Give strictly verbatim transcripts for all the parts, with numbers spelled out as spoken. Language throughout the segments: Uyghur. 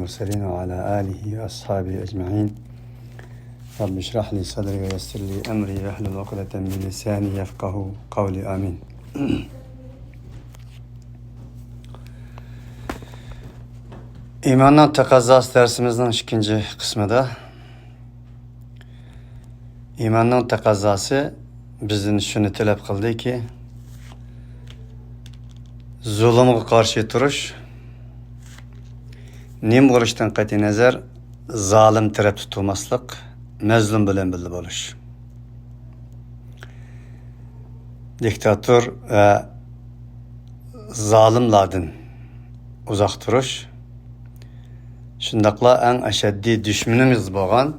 المرسلين وعلى آله وأصحابه أجمعين. رب اشرح لي صدري ويسر لي أمري واحلل عقدة من لساني يفقهوا قولي. آمين. ئىماننىڭ تەقەززاسى دەرسىمىزنىڭ ئىككىنچى قىسمىدا، ئىماننىڭ تەقەززاسى بىزدىن شۇنى تەلەپ قىلدىكى، زۇلۇمغا قارشى تۇرۇش، نېمە بولۇشتىن قەتئىينەزەر، زالىم تەرەپتە تۇرماسلىق، مەزلۇم بىلەن بىللە بولۇش. دىكتاتور ۋە زالىملاردىن ئۇزاق تۇرۇش، شۇنداقلا ئەڭ ئەشەددىي دۈشمىنىمىز بولغان،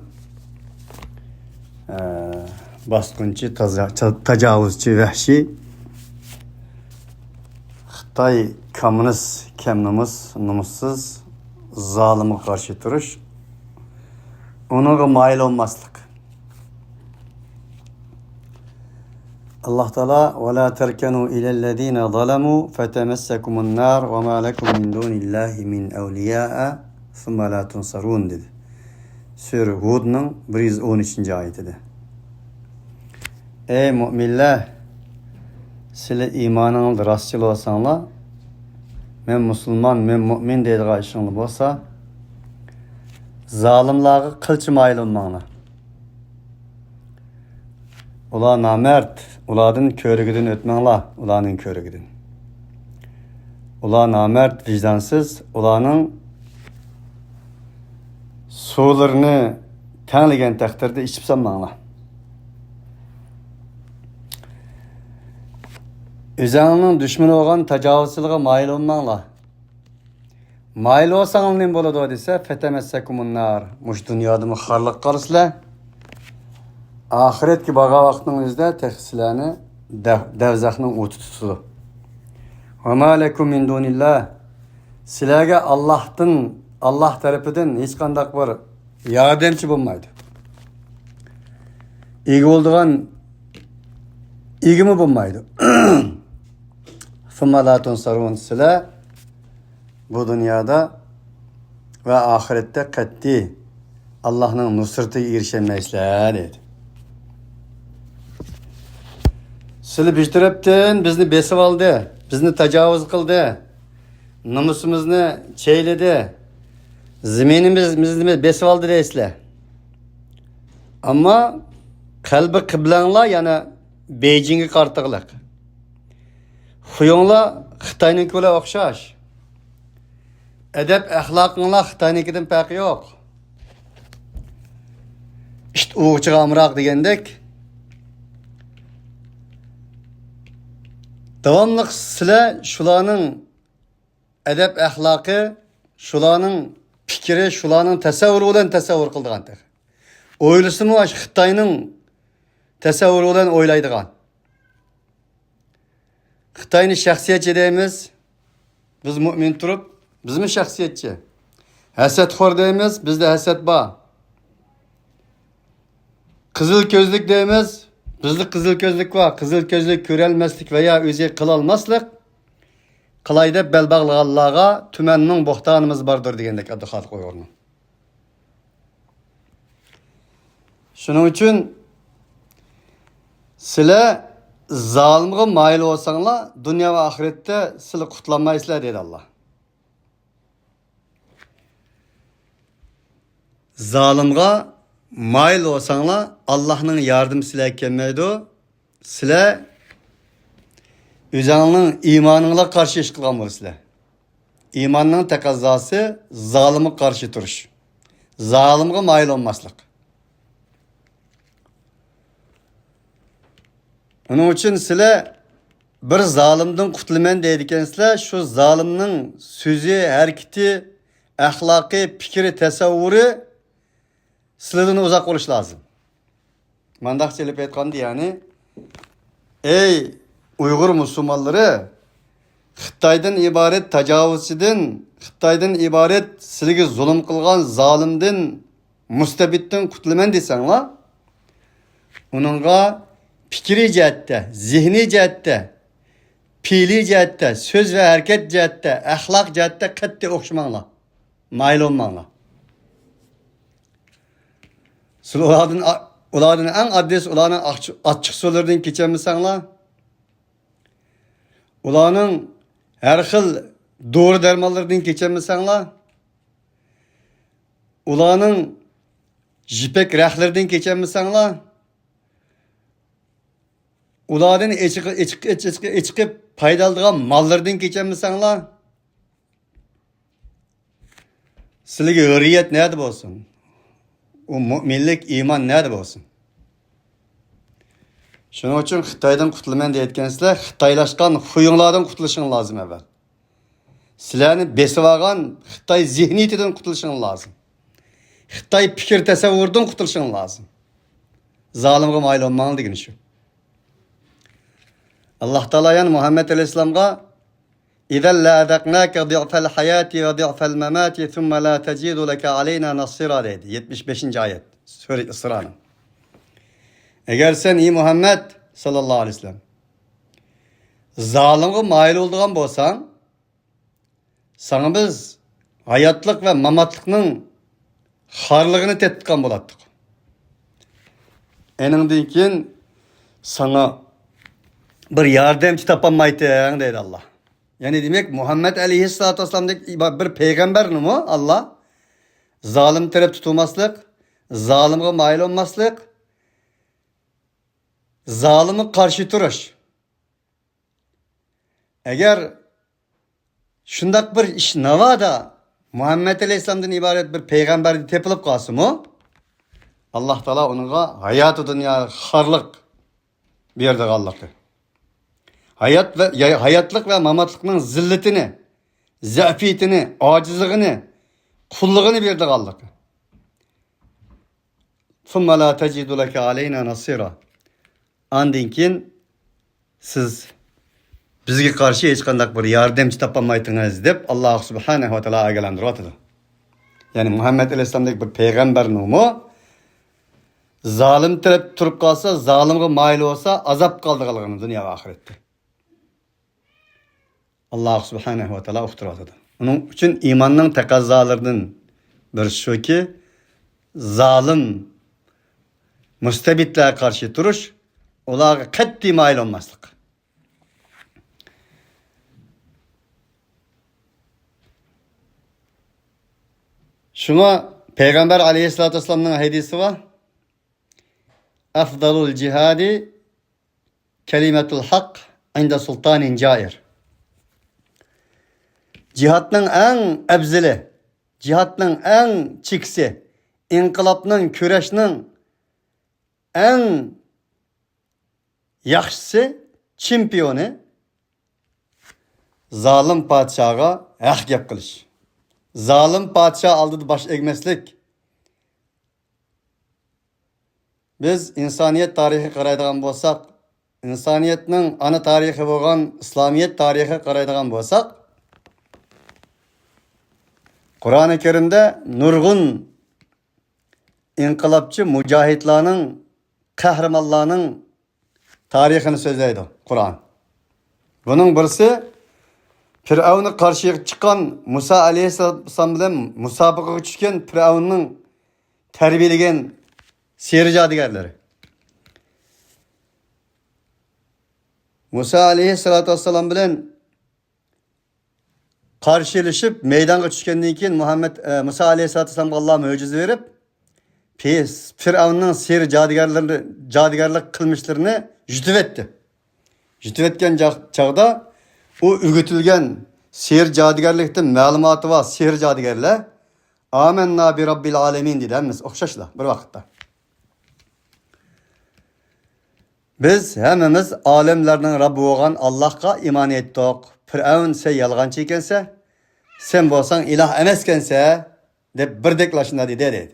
ئە، باسقۇنچى، تازا-، تا-، تاجاۋۇزچى، ۋەھشىي خىتاي كوممۇنىست، كەم نومۇس، نومۇسسىز زالىمغا قارشى تۇرۇش، ئۇنىڭغا مايىل بولماسلىق. ئاللاھ تائالا، «ولا تركنوا إلى الذين ظلموا فتمسكم النار وما لكم من دون الله من أولياء ثم لا تنصرون» دېدى. سۈرە ھۇدنىڭ بىر يۈز ئون ئۈچىنچى ئايىتىدە. ئەي مۆمىنلەر، سىلەر ئىمانىڭلاردا راستچىل بولساڭلار، مەن مۇسۇلمان، مەن مۆمىن دەيدىغان ئىشىڭلار بولسا، زالىملارغا قىلچە مايىل بولماڭلار. ئۇلار نامەرد، ئۇلاردىن كۆۋرۈكىدىن ئۆتمەڭلار، ئۇلارنىڭ كۆۋرۈكىدىن. ئۇلار نامەرد، ۋىجدانسىز، ئۇلارنىڭ سۇلىرىنى تەڭلىگەن تەقدىردە ئىچىپ سالماڭلار. ئۆزەڭنىڭ دۈشمىنى بولغان تاجاۋۇزچىلىقىغا مايىل بولماڭلار. مايىل بولساڭلار نېمە بولىدۇ دېسە، فەتەمەسسەكۇمۇننار. مۇشۇ دۇنيادىمۇ خارلىققا قالىسىلەر. ئاخىرەتكە بارغان ۋاقىتنىڭ ئۆزىدە تېخى سىلەرنى دە-، دەۋزەخنىڭ ئوتى تۇتىدۇ. ۋەما لەكۇم مىن دۇنىللا. سىلەرگە ئاللاھتىن، ئاللاھ تەرىپىدىن ھېچقانداق بىر ياردەمچى بولمايدۇ. ئىگە بولىدىغان ئىگىمۇ بولمايدۇ. ثم لا تنصرون. سىلەر بۇ دۇنيادا ۋە ئاخىرەتتە قەتئىي ئاللاھنىڭ نۇسرىتىگە ئېرىشەلمەيسىلەر، دېدى. سىلەر بىر تەرەپتىن بىزنى بېسىۋالدى، بىزنى تاجاۋۇز قىلدى، نومۇسىمىزنى چەيلىدى، زېمىنىمىزنى بېسىۋالدى دەيسىلەر. ئەمما قەلبى قىبلەڭلار يەنە بېيجىڭغا قارىتىغلىق. خۇيۇڭلار خىتاينىڭكى بىلەن ئوخشاش. ئەدەپ ئەخلاقىڭلار خىتاينىڭكىدىن پەرقى يوق. ئىت ئۇۋىغىچىغا ئامراق دېگەندەك، داۋاملىق سىلەر شۇلارنىڭ ئەدەپ ئەخلاقى، شۇلارنىڭ پىكرى، شۇلارنىڭ تەسەۋۋۇرى بىلەن تەسەۋۋۇر قىلىدىغان تېخى. ئويلىسىمۇ ئاشۇ خىتاينىڭ تەسەۋۋۇرى بىلەن ئويلايدىغان. خىتاينى شەخسىيەتچى دەيمىز. بىز مۆمىن تۇرۇپ، بىزمۇ شەخسىيەتچى. ھەسەتخور دەيمىز، بىزدە ھەسەت بار. قىزىل كۆزلۈك دەيمىز، بىزدە قىزىل كۆزلۈك بار. قىزىل كۆزلۈك كۆرەلمەسلىك ۋە يا ئۆزى قىلالماسلىق، قىلاي دەپ بەل باغلىغانلارغا تۈمەنمىڭ بوھتانىمىز باردۇر دېگەندەك ئابدۇخالىق ئۇيغۇرنىڭ. شۇنىڭ ئۈچۈن سىلەر زالىمغا مايىل بولساڭلار، دۇنيا ۋە ئاخىرەتتە سىلەر قۇتۇلالمايسىلەر، دېدى ئاللا. زالىمغا مايىل بولساڭلار، ئاللانىڭ ياردىمى سىلەرگە كەلمەيدۇ. سىلەر ئۆزۈڭنىڭ ئىمانىڭلارغا قارشى ئىش قىلغان بولىسىلەر. ئىماننىڭ تەقەززاسى زالىمغا قارشى تۇرۇش. زالىمغا مايىل بولماسلىق. ئۇنىڭ ئۈچۈن سىلەر بىر زالىمدىن قۇتۇلىمەن دەيدىكەنسىلەر، شۇ زالىمنىڭ سۆزى، ھەرىكىتى، ئەخلاقى، پىكرى، تەسەۋۋۇرى سىلەردىن ئۇزاق بولۇشى لازىم. مانداقچە ئېلىپ ئېيتقاندا، يەنى، ئەي ئۇيغۇر مۇسۇلمانلىرى، خىتايدىن ئىبارەت تاجاۋۇزچىدىن، خىتايدىن ئىبارەت سىلىگە زۇلۇم قىلغان زالىمدىن، مۇستەبىتتىن قۇتۇلىمەن دېسەڭلار، ئۇنىڭغا پىكرىي جەھەتتە، زېھنىي جەھەتتە، پېئىلىي جەھەتتە، سۆز ۋە ھەرىكەت جەھەتتە، ئەخلاق جەھەتتە قەتئىي ئوخشىماڭلار. مايىل بولماڭلار. سىلەر ئۇلاردىن، ئۇلاردىن ئەڭ ئاددىيسى، ئۇلارنىڭ ئاچ-، ئاچچىق سۇلىرىدىن كېچەلمىسەڭلار، ئۇلارنىڭ ھەر خىل دورا-دەرمانلىرىدىن كېچەلمىسەڭلار، ئۇلارنىڭ يىپەك رەختلىرىدىن كېچەلمىسەڭلار، ئۇلاردىن ئېچىق-، ئېچىق-، ئېچىق-، ئېچىقىپ پايدىلىنىدىغان ماللىرىدىن كېچەلمىسەڭلار، سىلىگە ھۆرىيەت نەدە بولسۇن؟ ئۇ مۆمىنلىك، ئىمان نەدە بولسۇن؟ شۇنىڭ ئۈچۈن خىتايدىن قۇتۇلىمەن دەيدىكەنسىلەر، خىتايلاشقان خۇيۇڭلاردىن قۇتۇلۇشۇڭ لازىم ئەۋۋەل. سىلەرنى بېسىۋالغان خىتاي زېھنىيىتىدىن قۇتۇلۇشۇڭ لازىم. خىتاي پىكىر تەسەۋۋۇرىدىن قۇتۇلۇشۇڭ لازىم. زالىمغا مايىل بولماڭ دېگىنى شۇ. ئاللاھ تائالا يەنە مۇھەممەد ئەلەيھىسسالامغا، إذا لأذقناك ضعف الحياة وضعف الممات ثم لا تجد لك علينا نصيرا دەيدۇ. يەتمىش بەشىنچى ئايەت. سۈرە ئىسرانىڭ. ئەگەر سەن، ئى مۇھەممەد ساللاللاھۇ ئەلەيھى ۋەسەللەم، زالىمغا مايىل بولىدىغان بولساڭ، ساڭا بىز ھاياتلىق ۋە ماماتلىقنىڭ خارلىقىنى تېتىتقان بولاتتۇق. ئېنىڭدىن كېيىن ساڭا بىر ياردەمچى تاپالمايتتىڭ، دەيدۇ ئاللاھ. يەنى دېمەك، مۇھەممەد ئەلەيھىسسالاتۇ ۋەسسالامدەك بىر پەيغەمبەرنىمۇ ئاللاھ زالىم تەرەپتە تۇرماسلىق، زالىمغا مايىل بولماسلىق، زالىمغا قارشى تۇرۇش. ئەگەر شۇنداق بىر ئىش ناۋادا مۇھەممەد ئەلەيھىسسالامدىن ئىبارەت بىر پەيغەمبەردە تېپىلىپ قالسىمۇ، ئاللاھ تائالا ئۇنىڭغا ھاياتى دۇنيا خارلىق بېرىدىغانلىقى، ھايات ۋە، يا-، ھاياتلىق ۋە ماماتلىقنىڭ زىللىتىنى، زەئىپىيىتىنى، ئاجىزلىقىنى، قۇللۇقىنى بېرىدىغانلىقى. ثم لا تجد لك علينا نصيرا. ئاندىن كېيىن سىز بىزگە قارشى ھېچقانداق بىر ياردەمچى تاپالمايتىڭىز، دەپ ئاللاھ سۇبھانەھۇ ۋە تائالا ئاگاھلاندۇرۇۋاتىدۇ. يەنى مۇھەممەد ئەلەيھىسسالامدەك بىر پەيغەمبەرنىمۇ زالىم تەرەپتە تۇرۇپ قالسا، زالىمغا مايىل بولسا، ئازاب قالىدىغانلىقىنى دۇنيا ۋە ئاخىرەتتە. ئاللاھ سۇبھانەھۇ ۋە تائالا ئۇقتۇرۇۋاتىدۇ. ئۇنىڭ ئۈچۈن ئىماننىڭ تەقەززالىرىدىن بىرى شۇكى، زالىم مۇستەبىتلەرگە قارشى تۇرۇش، ئۇلارغا قەتئىي مايىل بولماسلىق. شۇڭا پەيغەمبەر ئەلەيھىسسالاتۇ ۋەسسالامنىڭ ھەدىسى بار، أفضل الجهاد كلمة الحق عند سلطان جائر. جىھادنىڭ ئەڭ ئەپزىلى، جىھادنىڭ ئەڭ چېكىسى، ئىنقىلابنىڭ، كۈرەشنىڭ ئەڭ ياخشىسى، چېمپىيونى زالىم پادىشاھقا ھەق گەپ قىلىش. زالىم پادىشاھ ئالدىدا باش ئەگمەسلىك. بىز ئىنسانىيەت تارىخىغا قارايدىغان بولساق، ئىنسانىيەتنىڭ ئانا تارىخى بولغان ئىسلامىيەت تارىخىغا قارايدىغان بولساق، قۇرئانى كەرىمدە نۇرغۇن ئىنقىلابچى مۇجاھىدلارنىڭ، قەھرىمانلارنىڭ تارىخىنى سۆزلەيدۇ قۇرئان. بۇنىڭ بىرسى، پىرئەۋننى قارشى چىققان، مۇسا ئەلەيھىسسالام بىلەن مۇسابىقىگە چۈشكەن پىرئەۋننىڭ تەربىيەلىگەن سېھىر جادۇگەرلىرى. مۇسا ئەلەيھىسسالاتۇ ۋەسسالام بىلەن قارشىلىشىپ مەيدانغا چۈشكەندىن كېيىن، مۇھەممەد، ئە، مۇسا ئەلەيھىسسالاتۇ ۋەسسالامغا ئاللا مۆجىزە بېرىپ، پىس-، پىرئەۋننىڭ سېھىر جادۇگەرلىرىنى، جادۇگەرلىك قىلمىشلىرىنى يۇتۇۋەتتى. يۇتۇۋەتكەن جاق-، چاغدا ئۇ ئۆگىتىلگەن سېھىر جادۇگەرلىكتىن مەلۇماتى بار سېھىر جادۇگەرلەر، «ئامەننا بىرەببىل ئالەمىن» دېدى ھەممىسى ئوخشاشلا بىر ۋاقىتتا. «بىز ھەممىمىز ئالەملەرنىڭ رەببى بولغان ئاللاھقا ئىمان ئېيتتۇق. پىرئەۋن، سەن يالغانچى ئىكەنسەن، سەن بولساڭ ئىلاھ ئەمەسكەنسەن» دەپ بىردەكلا شۇنداق دېدى، دەيدۇ.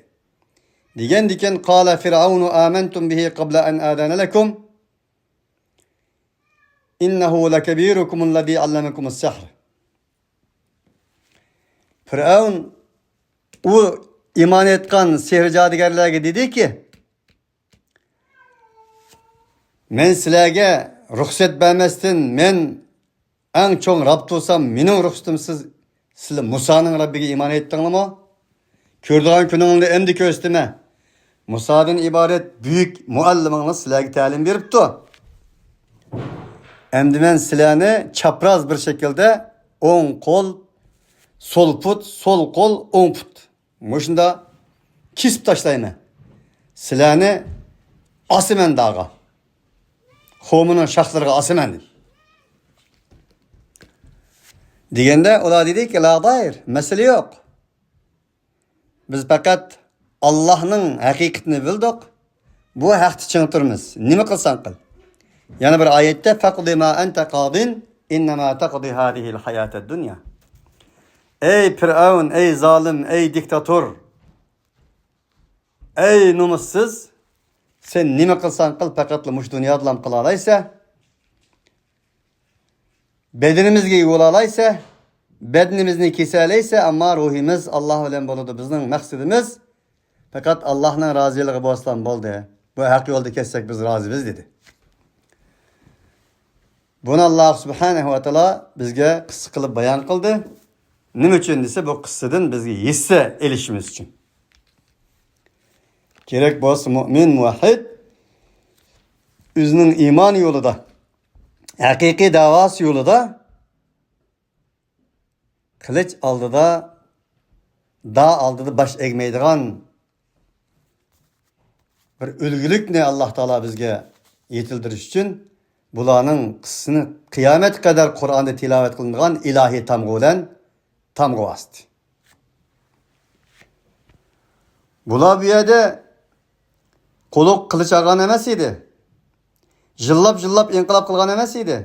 دېگەندىكىن، «قال فرعون آمنتم به قبل أن آذن لكم إنه لكبيركم الذي علمكم السحر». پىرئەۋن ئۇ ئىمان ئېيتقان سېھىر جادۇگەرلەرگە دېدىكى، «مەن سىلەرگە رۇخسەت بەرمەستىن، مەن ئەڭ چوڭ رەب تۇرسام، مېنىڭ رۇخسىتىمسىز سىلەر مۇسانىڭ رەببىگە ئىمان ئېيتتىڭلارمۇ؟ كۆرىدىغان كۈنۈڭلارنى ئەمدى كۆرسىتىمەن. مۇسادىن ئىبارەت بۈيۈك مۇئەللىمىڭلار سىلەرگە تەلىم بېرىپتۇ. ئەمدى مەن سىلەرنى چاپراز بىر شەكىلدە ئوڭ قول، سول پۇت، سول قول، ئوڭ پۇت، مۇشۇنداق كېسىپ تاشلايمەن. سىلەرنى ئاسىمەن داغا. خورمىنىڭ شاخلىرىغا ئاسىمەن دېدى. دېگەندە ئۇلار دېدىكى، لا دايىر، مەسىلە يوق. بىز پەقەت ئاللاھنىڭ ھەقىقىتىنى بىلدۇق. بۇ ھەقتە چىڭ تۇرىمىز. نېمە قىلساڭ قىل. يەنە بىر ئايەتتە، فەقدى ما ئەنتە قادىن، ئىننەما تەقدى ھازىھىل ھاياتەد دۇنيا. ئەي پىرئەۋن، ئەي زالىم، ئەي دىكتاتور، ئەي نومۇسسىز، سەن نېمە قىلساڭ قىل، پەقەتلا مۇشۇ دۇنيادىلا قىلالايسەن. بەدىنىمىزگە ئىگە بولالايسەن، بەدىنىمىزنى كېسەلەيسەن، ئەمما روھىمىز ئاللاھ بىلەن بولىدۇ. بىزنىڭ مەقسىتىمىز پەقەت ئاللاھنىڭ رازىلىقى بولسىلا بولدى. بۇ ھەق يولدا كەتسەك بىز رازىمىز دېدى. بۇنى ئاللاھ سۇبھانەھۇ ۋە تائالا بىزگە قىسسە قىلىپ بايان قىلدى. نېمە ئۈچۈن دېسە، بۇ قىسسىدىن بىزگە ھېسسە ئېلىشىمىز ئۈچۈن. كېرەك بولسا مۇئمىن، مۇۋەھھىد ئۆزىنىڭ ئىمان يولىدا، ھەقىقىي دەۋاسى يولىدا قىلىچ ئالدىدا، دا ئالدىدا باش ئەگمەيدىغان بىر ئۈلگىلىكنى ئاللاھ تائالا بىزگە يېتىلدۈرۈش ئۈچۈن بۇلارنىڭ قىسسىسىنى قىيامەتكە قەدەر قۇرئاندا تىلاۋەت قىلىنىدىغان ئىلاھىي تامغا بىلەن تامغا باستى. بۇلار بۇ يەردە قۇلۇق قىلىچ ئالغان ئەمەس ئىدى. يىللاپ-يىللاپ ئىنقىلاب قىلغان ئەمەس ئىدى.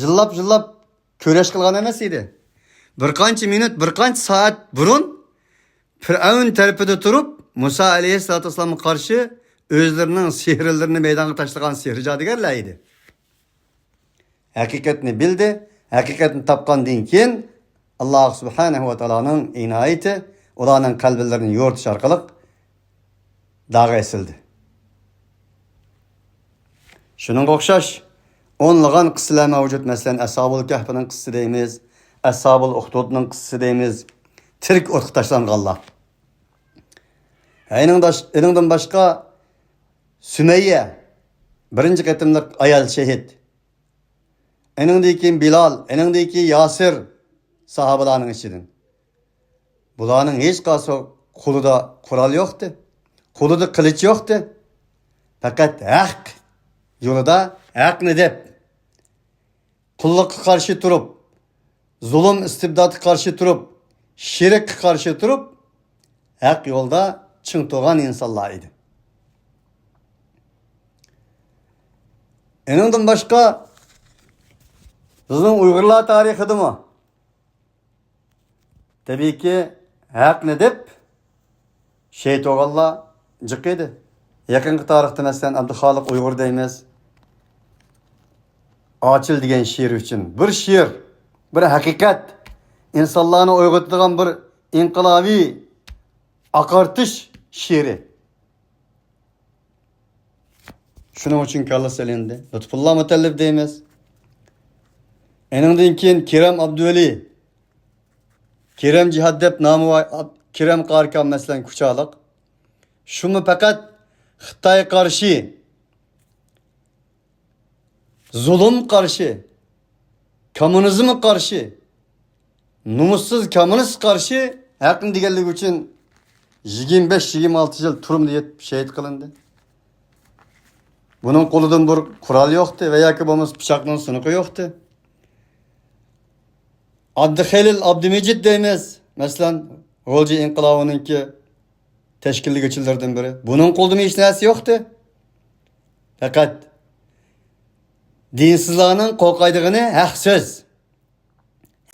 يىللاپ-يىللاپ كۈرەش قىلغان ئەمەس ئىدى. بىر قانچە مىنۇت، بىر قانچە سائەت بۇرۇن پىرئەۋن تەرىپىدە تۇرۇپ، مۇسا ئەلەيھىسسالاتۇ ۋەسسالامغا قارشى ئۆزلىرىنىڭ سېھىرلىرىنى مەيدانغا تاشلىغان سېھىر جادۇگەرلەر ئىدى. ھەقىقەتنى بىلدى. ھەقىقەتنى تاپقاندىن كېيىن، ئاللاھ سۇبھانەھۇ ۋە تائالانىڭ ئىنايىتى ئۇلارنىڭ قەلبلىرىنى يورۇتۇش ئارقىلىق داغا ئېسىلدى. شۇنىڭغا ئوخشاش ئونلىغان قىسسىلەر مەۋجۇت. مەسىلەن، ئەسھابۇل كەھپنىڭ قىسسىسى دەيمىز، ئەسھابۇل ئۇخدۇدنىڭ قىسسىسى دەيمىز، تىرىك ئوتقا تاشلانغانلار. ئېنىڭداش-، ئېنىڭدىن باشقا سۈمەييە، بىرىنچى قېتىملىق ئايال شېھىت. ئېنىڭدىن كېيىن بىلال، ئېنىڭدىن كېيىن ياسىر ساھابىلارنىڭ ئىچىدىن. بۇلارنىڭ ھېچقايسى قولىدا قورال يوقتى. قولىدا قىلىچ يوقتى. پەقەت ھەق يولىدا ھەقنى دەپ، قۇللۇققا قارشى تۇرۇپ، زۇلۇم ئىستىبداتقا قارشى تۇرۇپ، شىرككە قارشى تۇرۇپ، ھەق يولدا چىڭ تۇرغان ئىنسانلار ئىدى. ئېنىڭدىن باشقا، بىزنىڭ ئۇيغۇرلار تارىخىدىمۇ تەبىئىيكى، ھەقنى دەپ شېھىت بولغانلار جىق ئىدى. يېقىنقى تارىختا، مەسىلەن، ئابدۇخالىق ئۇيغۇر دەيمىز. ئاچىل دېگەن شېئىرى ئۈچۈن. بىر شېئىر، بىر ھەقىقەت، ئىنسانلارنى ئويغىتىدىغان بىر ئىنقىلابىي ئاقارتىش شېئىرى. شۇنىڭ ئۈچۈن كاللىسى ئېلىندى. لۇتپۇللا مۇتەللىپ دەيمىز. ئېنىڭدىن كېيىن كېرەم ئابدۇۋەلى، كېرەم جىھاد دەپ نامى بار، ئاب-، كېرەم قارىكان، مەسىلەن، كۇچالىق. شۇمۇ پەقەت خىتايغا قارشى، زۇلۇم قارشى، كوممۇنىزمغا قارشى، نومۇسسىز كوممۇنىست قارشى ھەقنى دېگەنلىكى ئۈچۈن يىگىرمە بەش، يىگىرمە ئالتە يىل تۈرمىدە يېتىپ شېھىت قىلىندى. بۇنىڭ قولىدىن بىر قورال يوقتى ۋە ياكى بولمىسا پىچاقنىڭ سۇنۇقى يوقتى. ئابدۇخېلىل ئابدۇمىجىت دەيمىز، مەسىلەن، غۇلجا ئىنقىلابىنىڭكى تەشكىللىگۈچىلىرىدىن بىرى. بۇنىڭ قولىدىمۇ ھېچ نەرسە يوقتى. پەقەت دىنسىزلارنىڭ قورقايدىغىنى ھەق سۆز،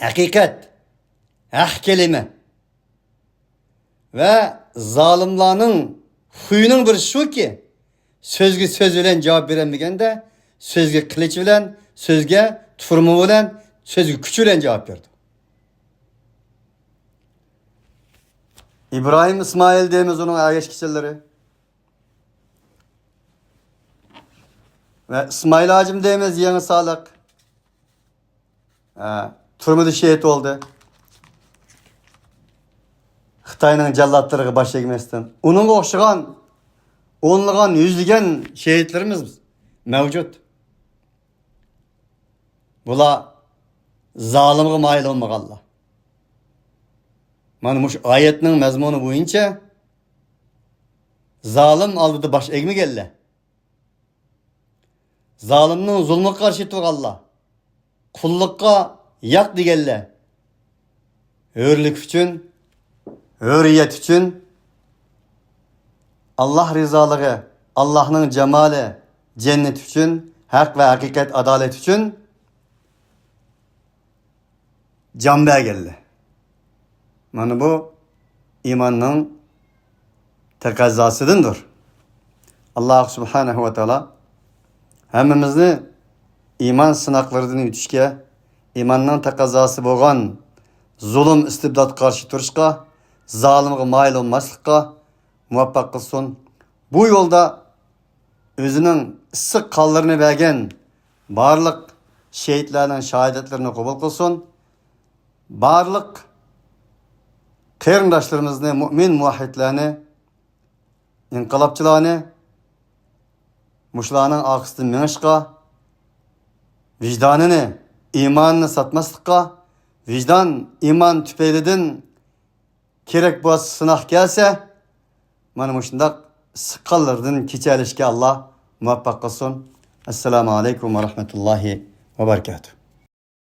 ھەقىقەت، ھەق كەلىمە. ۋە زالىملارنىڭ خۇيىنىڭ بىرى شۇكى، سۆزگە سۆز بىلەن جاۋاب بېرەلمىگەندە، سۆزگە قىلىچ بىلەن، سۆزگە تۈرمە بىلەن، سۆزگە كۈچ بىلەن جاۋاب بېرىدۇ. ئىبراھىم ئىسمائىل دەيمىز ئۇنىڭ ئەگەشكۈچىلىرى. ۋە ئىسمائىل ھاجىم دەيمىز، يېڭى سالىق. ھە، تۈرمىدە شېھىت بولدى. خىتاينىڭ جاللاتلىرىغا باش ئەگمەستىن، ئۇنىڭغا ئوخشىغان ئونلىغان، يۈزلىگەن شېھىتلىرىمىز مەۋجۇت. بۇلار زالىمغا مايىل بولمىغانلار. مانا مۇشۇ ئايەتنىڭ مەزمۇنى بويىچە زالىم ئالدىدا باش ئەگمىگەنلەر. زالىمنىڭ زۇلمىغا قارشى تۇرغانلار، قۇللۇققا ياق دېگەنلەر، ھۆرلۈك ئۈچۈن، ھۆرىيەت ئۈچۈن، ئاللاھ رىزالىقى، ئاللاھنىڭ جامالى، جەننىتى ئۈچۈن، ھەق ۋە ھەقىقەت، ئادالەت ئۈچۈن جان بەرگەنلەر. مانا بۇ ئىماننىڭ تەقەززاسىدىندۇر. ئاللاھ سۇبھانەھۇ ۋە تائالا ھەممىمىزنى ئىمان سىناقلىرىدىن ئۆتۈشكە، ئىماننىڭ تەقەززاسى بولغان زۇلۇم، ئىستىبداتقا قارشى تۇرۇشقا، زالىمغا مايىل بولماسلىققا مۇۋەپپەق قىلسۇن. بۇ يولدا ئۆزىنىڭ ئىسسىق قانلىرىنى بەرگەن بارلىق شېھىتلەرنىڭ شاھادەتلىرىنى قوبۇل قىلسۇن. بارلىق قېرىنداشلىرىمىزنى، مۇئمىن مۇۋەھھىدلەرنى، ئىنقىلابچىلارنى مۇشۇلارنىڭ ئارقىسىدىن مېڭىشقا، ۋىجدانىنى، ئىمانىنى ساتماسلىققا، ۋىجدان، ئىمان تۈپەيلىدىن كېرەك بولسا سىناق كەلسە، مانا مۇشۇنداق ئىسسىق قانلىرىدىن كېچەلىشكە ئاللاھ مۇۋەپپەق قىلسۇن. ئەسسالامۇ ئەلەيكۇم ۋە رەھمەتۇللاھى ۋە بەرىكاتۇھ.